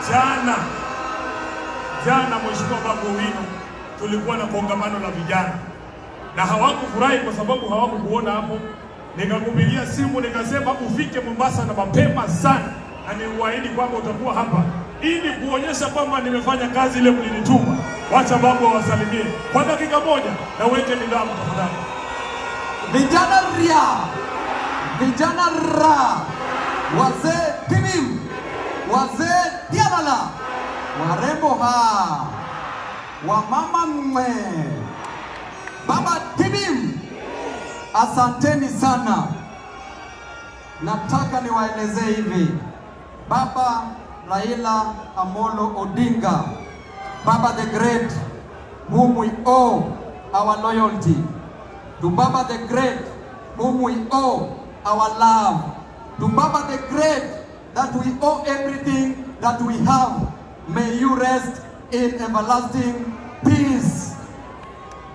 Jana Mheshimiwa Babu Owino tulikuwa na kongamano la vijana na hawakufurahi kwa sababu hawakukuona hapo. Nikakupigia simu nikasema ufike Mombasa na mapema sana, na niuahidi kwamba utakuwa hapa ili kuonyesha kwamba nimefanya kazi ile mlinituma. Wacha Babu awasalimie kwa dakika moja na uweke nidhamu tafadhali. Vijana ria, vijana ra, wazee timim, wazee tialala, warembo ha, wamama mwe, baba timim, asanteni sana. Nataka niwaelezee hivi, Baba Raila Amolo Odinga, Baba the Great, whom we owe our loyalty, to Baba the Great, whom we owe our love, to Baba the Great, that we owe everything that we have. May you rest in everlasting peace.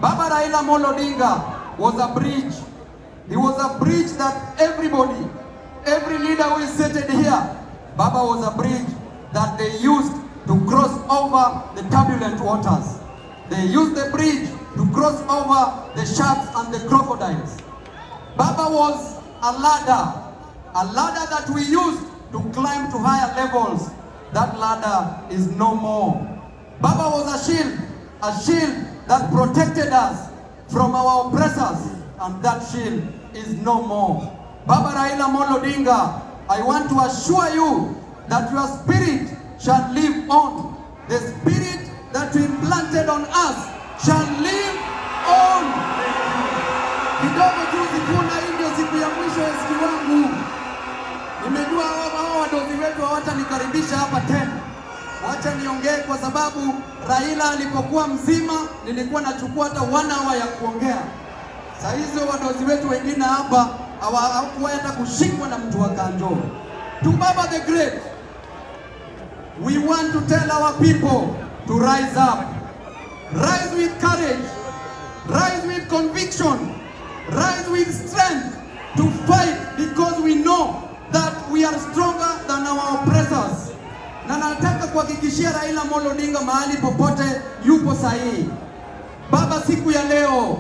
Baba Raila Amolo Odinga was a bridge. He was a bridge that everybody, every leader who is seated here, Baba was a bridge that they used to cross over the turbulent waters. They used the bridge to cross over the sharks and the crocodiles. Baba was a ladder that we used to climb to higher levels. That ladder is no more. Baba was a shield that protected us from our oppressors, and that shield is no more. Baba Raila Amolo Odinga, I want to assure you that your spirit shall live on. The spirit that we planted on us shall live on. Kidogo tu sikuna ndio siku ya mwisho ya siku wangu. Nimejua hao wadozi wetu hawatanikaribisha hapa tena. Wacha niongee kwa sababu Raila alipokuwa mzima nilikuwa nachukua hata 1 hour ya kuongea. Saa hizo wadozi wetu wengine hapa hawakuwa hata kushikwa na mtu wa kanjo. To Baba the Great, we want to tell our people to rise up. Rise with courage, rise with conviction, rise with strength to fight, because we know that we are stronger than our oppressors. Na nataka kuhakikishia Raila Amolo Odinga mahali popote yupo sahihi. Baba, siku ya leo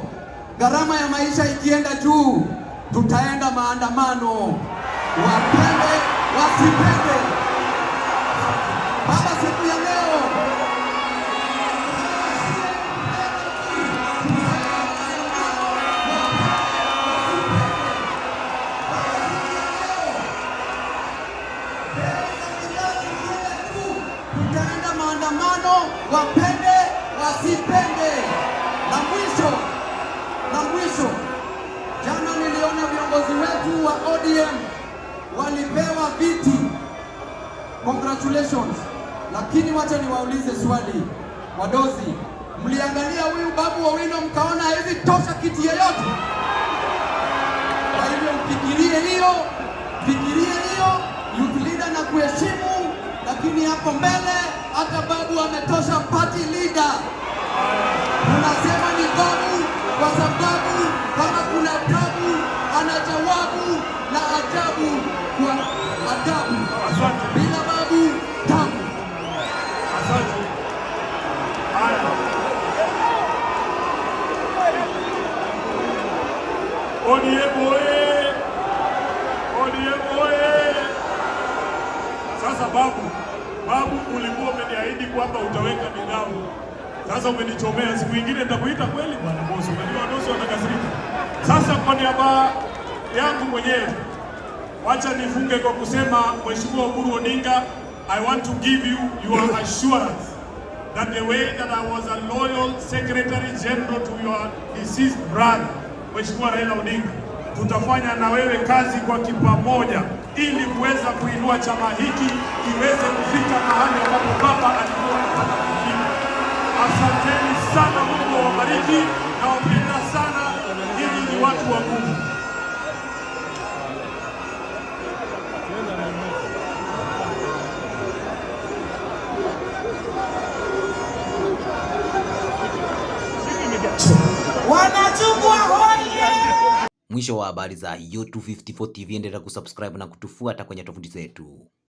gharama ya maisha ikienda juu, tutaenda maandamano, wapende wasipende. Baba, siku ya leo tutaenda maandamano, wapende wasipende. Na mwisho, jana niliona viongozi wetu wa ODM walipewa viti. Congratulations. Lakini wacha niwaulize swali. Wadozi, mliangalia huyu Babu Owino mkaona hivi tosha kiti yoyote? Kwa hivyo fikirie hiyo, youth leader na kuheshimu, lakini hapo mbele hata Babu ametosha party leader. Tunasema ni Babu kwa sababu kama kuna tabu ana jawabu na ajabu kwa adabu. Bila Babu tabu. Asante. Haya. ODM oye! Sasa Babu ulikuwa umeniahidi kwamba utaweka nidhamu. Sasa umenichomea, siku nyingine nitakuita kweli bwana bosi. Unajua wadosi watakasirika. Sasa kwa niaba yangu mwenyewe, wacha nifunge kwa kusema, Mheshimiwa Oburu Odinga, I want to give you your assurance that the way that I was a loyal Secretary General to your deceased brother, Mheshimiwa Raila Odinga, tutafanya na wewe kazi kwa kipamoja ili kuweza kuinua chama hiki kiweze kufika mahali ambapo baba alikuwa anataka kufika. Asanteni sana, Mungu awabariki, na wapenda sana. Ninyi ni watu wa Mungu. Wanachukua hoye! Mwisho wa habari za U254 TV. Endelea kusubscribe na kutufuata kwenye tovuti zetu.